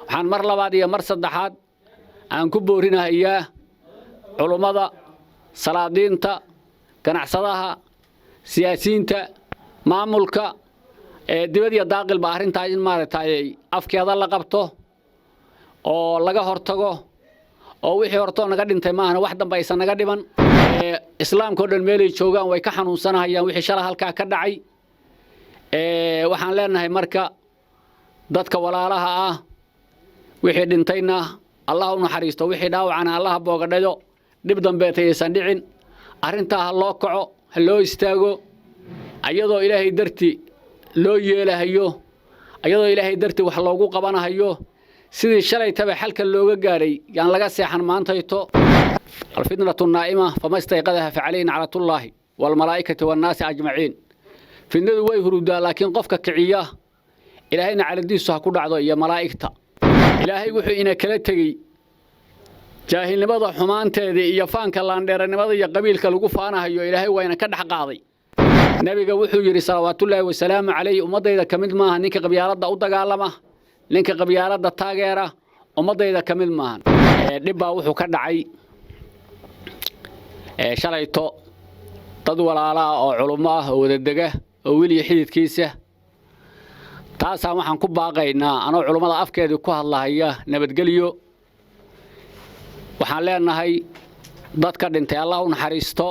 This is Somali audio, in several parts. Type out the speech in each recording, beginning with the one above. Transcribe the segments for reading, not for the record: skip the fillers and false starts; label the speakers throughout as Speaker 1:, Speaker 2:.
Speaker 1: Waxaan mar labaad iyo mar saddexaad aan ku boorinahayaa culummada, salaadiinta, ganacsadaha, siyaasiyiinta, maamulka dibad iyo daaqilba arrintaa in maaragtay afkeeda la qabto oo laga hortago, oo wixii hortoo naga dhintay maahana wax dambe aysan naga dhiman. Islaamka oo dhan meelay joogaan way ka xanuunsanahayaan wixii shala halkaa ka dhacay. Waxaan leenahay marka dadka walaalaha ah, wixii dhintayna Allah u naxariisto, wixii dhaawacana Allaha boogadhayo, dhib dambeeta aysan dhicin. Arrintaa ha loo kaco, ha loo istaago, ayadoo Ilaahay darti loo yeelahayo, ayadoo Ilaahay darti wax loogu qabanahayo. Sidii shalaytaba xalka looga gaaray yaan laga seexan maantayto. Alfitnatu naa'ima, fama istayqadaha facalayhi naclatullaahi waalmalaa'ikati waannaasi ajmaciin. Fitnadu way hurudaa, laakiin qofka kiciya Ilaahayna caladiisu ha ku dhacdo iyo malaa'igta. Ilaahay wuxuu ina kala tegey jaahilnimada xumaanteedii iyo faanka laandheeranimada iyo qabiilka lagu faanahayo. Ilaahay waa ina ka dhex qaaday. Nebiga wuxuu yidhi salawaatullaahi wasalaamu calayh: "Ummaddayda ka mid maaha ninka qabyaaladda u dagaalama, ninka qabyaaladda taageera ummaddayda ka mid maahan." Dhib baa wuxuu ka dhacay shalayto dad walaala ah oo culummo ah oo wadadega oo wiil iyo xididkiisa. Taasaan waxaan ku baaqaynaa, anoo culummada afkeedii ku hadlahaya, nabadgelyo. Waxaan leenahay dadka dhintay Allah u naxariisto,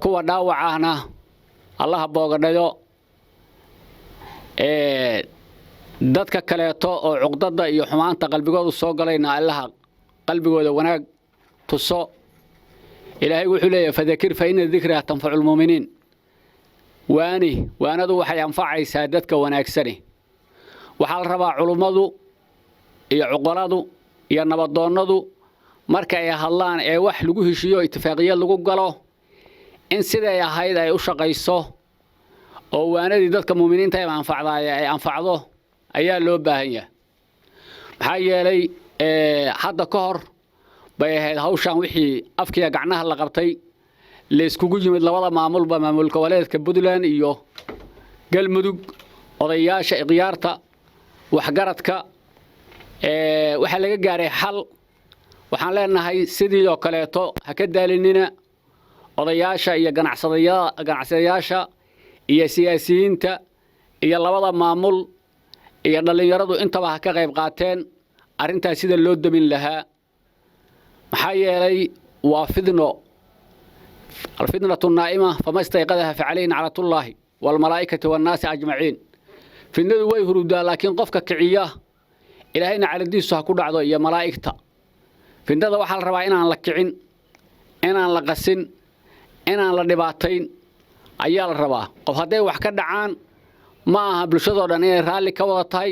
Speaker 1: kuwa dhaawac ahna Allaha boogadhayo, dadka kaleeto oo cuqdada iyo xumaanta qalbigoodu soo galayna Allaha qalbigooda wanaag tuso. Ilaahay wuxuu leeyahay: "Fadakir fa ina dikraa tanfacu lmuuminiin." Waani, waanadu waxay anfacaysaa dadka wanaagsani. Waxaa la rabaa culummadu iyo cuqaladu iyo nabadoonnadu marka ay hadlaan ee wax lagu heshiiyo, itifaaqiyad lagu galo, in siday ahayd ay u shaqayso oo waanadii dadka muuminiinta ay anfacdaay ay anfacdo ayaa loo baahan yahay. Maxaa yeelay hadda ka hor bay ahayd hawshan wixii afkiya gacnaha la qabtay, la iskugu yimid labada maamulba, maamul goboleedka Puntland iyo Galmudug, odayaasha, ikhyaarta, waxgaradka, waxaa laga gaaray xal. Waxaan leenahay sidii oo kaleeto ha ka daalinina odayaasha iyo ganacsadayaasha iyo siyaasiyiinta iyo labada maamul iyo dhallinyaradu intaba ha ka qayb qaateen arrintaas sida loo damin lahaa. Maxaa yeelay waa fidno. Alfitnatu naa'ima, fama istayqadaha facalayhi naclatullaahi waalmalaa'ikati waannaasi ajmaciin. Fitnadu way hurudaa, laakiin qofka kiciya Ilaahayna caladiisu ha ku dhacdo iyo malaa'igta. Fitnada waxaa la rabaa inaan la kicin, inaan la qasin, inaan la dhibaatayn ayaa la rabaa. Qof hadday wax ka dhacaan, ma aha bulshadoo dhan inay raalli ka wada tahay.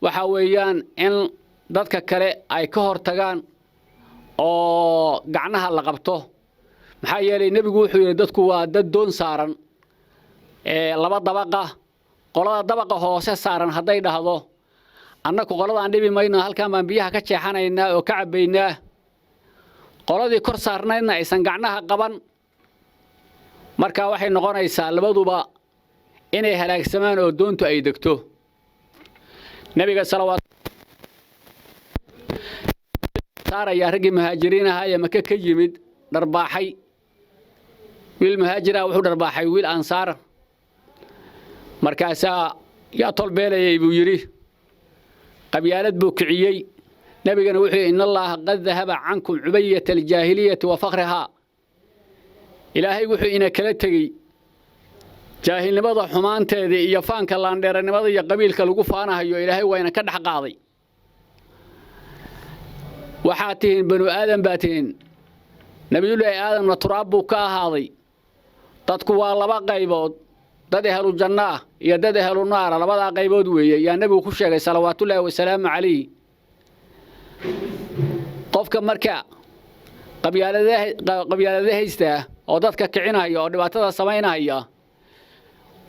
Speaker 1: Waxa weeyaan in dadka kale ay ka hor tagaan oo gacnaha la qabto. Maxaa yeelay nebigu wuxuu yidhi: "Dadku waa dad doon saaran laba dabaqa. Qolada dabaqa hoose saaran hadday dhahdo: 'Annaku qoladaan dhibi mayno, halkaan baan biyaha ka jeexanaynaa oo ka cabbaynaa,' qoladii kor saarnaydna aysan gacnaha qaban, marka waxay noqonaysaa labaduba inay halaagsamaan oo doontu ay degto." Nebiga salawaat saarayaa raggii muhaajiriin ahaa ee Maka ka yimid dharbaaxay. Wiil muhaajir ah wuxuu dharbaaxay wiil Ansaar. Markaasaa "Yaa tolbeelayay?" buu yidhi. Qabyaalad buu kiciyey. Nebigana wuxuu yidhi: "In Allaaha qad dahaba cankum cubayata aljaahiliyati wa fakhrihaa." Ilaahay wuxuu ina kala tegey jaahilnimada xumaanteedii iyo faanka laandheeranimada iyo qabiilka lagu faanahayo. Ilaahay waa ina ka dhex qaaday. Waxaad tihiin banu aadam baa tihiin. Nebiyullaahi Aadamna turaab buu ka ahaaday. Dadku waa laba qaybood, dad ehlu janno ah iyo dad ehlu naara. Labadaa qaybood weeye yaa nebigu ku sheegay salawaatullaahi wasalaamu calayh. Qofka marka qabyaalada haystaa oo dadka kicinaya oo dhibaatada samaynaya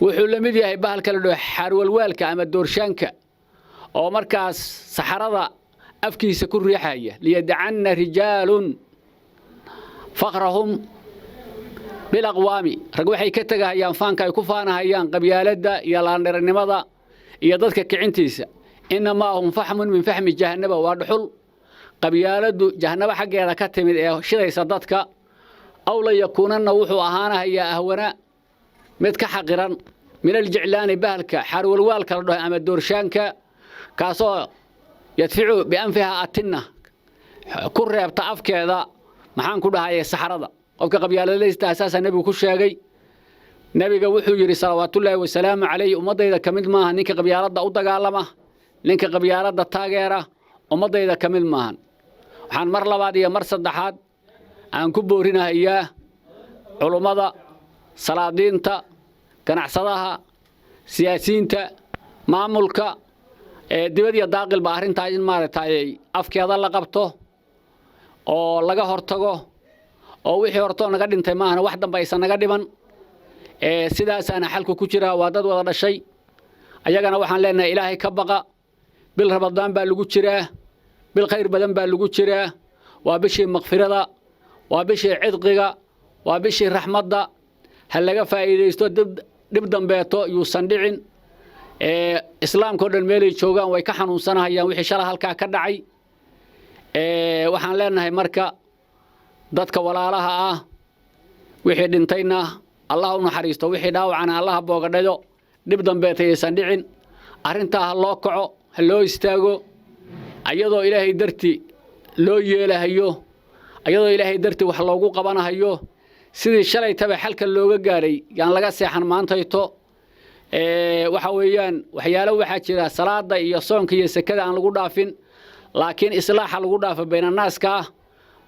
Speaker 1: wuxuu la mid yahay bahalka la dhaho xaarwalwaalka ama doorshaanka oo markaas saxarada afkiisa ku riixaya. Liyadacanna rijaalun fakrahum bilaqwaami. Rag waxay ka tegahayaan faanka ay ku faanahayaan, qabyaaladda iyo laandheranimada iyo dadka kicintiisa. Innamaa hum faxmun min faxmi jahannaba, waa dhuxul qabyaaladdu jahannaba xaggeeda ka timid ee shidaysa dadka. Aw la yakuunanna, wuxuu ahaanahayaa, ahwana, mid ka xaqiran, min aljiclaani, bahalka xaarwalwaalka la dhaho ama doorshaanka, kaasoo yadficu bianfiha atinna, ku reebta afkeeda, maxaan ku dhahaye, saxrada. Qofka qabyaaladaysta saasaa nebigu ku sheegay. Nebiga wuxuu yidhi salawaatullaahi wasalaamu calayh: ummaddayda ka mid maaha ninka qabyaaladda u dagaalama, ninka qabyaaladda taageera ummaddayda ka mid maahan. Waxaan mar labaad iyo mar saddexaad aan ku boorinahayaa culummada, salaadiinta, ganacsadaha, siyaasiyiinta, maamulka dibad iyo daaqilba arrintaas in maaragtay afkeeda la qabto oo laga hortago, oo wixii hortoo naga dhintay maahana wax dambe aysan naga dhiman. Sidaasaana xalku ku jiraa. Waa dad wada dhashay. Ayagana waxaan leenahay: Ilaahay ka baqa. Bil Ramadaan baa lagu jiraa, bil khayr badan baa lagu jiraa. Waa bishii makfirada, waa bishii cidqiga, waa bishii raxmadda. Ha laga faa'iidaysto, dhib dambeeto yuusan dhicin. Islaamka o dhan meelay joogaan way ka xanuunsanahayaan wixii shala halkaa ka dhacay. Waxaan leenahay marka dadka walaalaha ah, wixii dhintayna Allah u naxariisto, wixii dhaawacana Allaha boogadhayo. Dhib dambeeta yaysan dhicin. Arrintaa ha loo kaco, ha loo istaago, ayadoo Ilaahay darti loo yeelahayo, ayadoo Ilaahay darti wax loogu qabanahayo. Sidii shalaytaba xalka looga gaaray yaan laga seexan maantayto. Waxa weeyaan, waxyaalo waxaa jira salaada iyo soonka iyo sekada aan lagu dhaafin, laakiin islaaxa lagu dhaafo baynanaaska ah.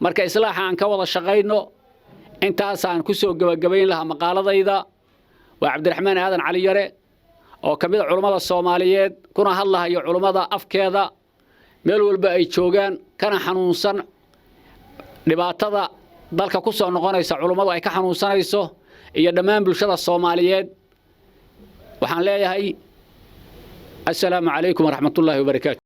Speaker 1: Marka islaaxa aan ka wada shaqayno. Intaasaan ku soo gebagabayn lahaa maqaaladayda. Waa Cabdiraxmaan Aadan Cali Yare oo ka mid a culummada Soomaaliyeed, kuna hadlahayo culummada afkeeda meel walba ay joogaan, kana xanuunsan dhibaatada dalka ku soo noqonaysa, culummadu ay ka xanuunsanayso iyo dhammaan bulshada Soomaaliyeed. Waxaan leeyahay: assalaamu calaykum waraxmatullaahi wabarakaatu.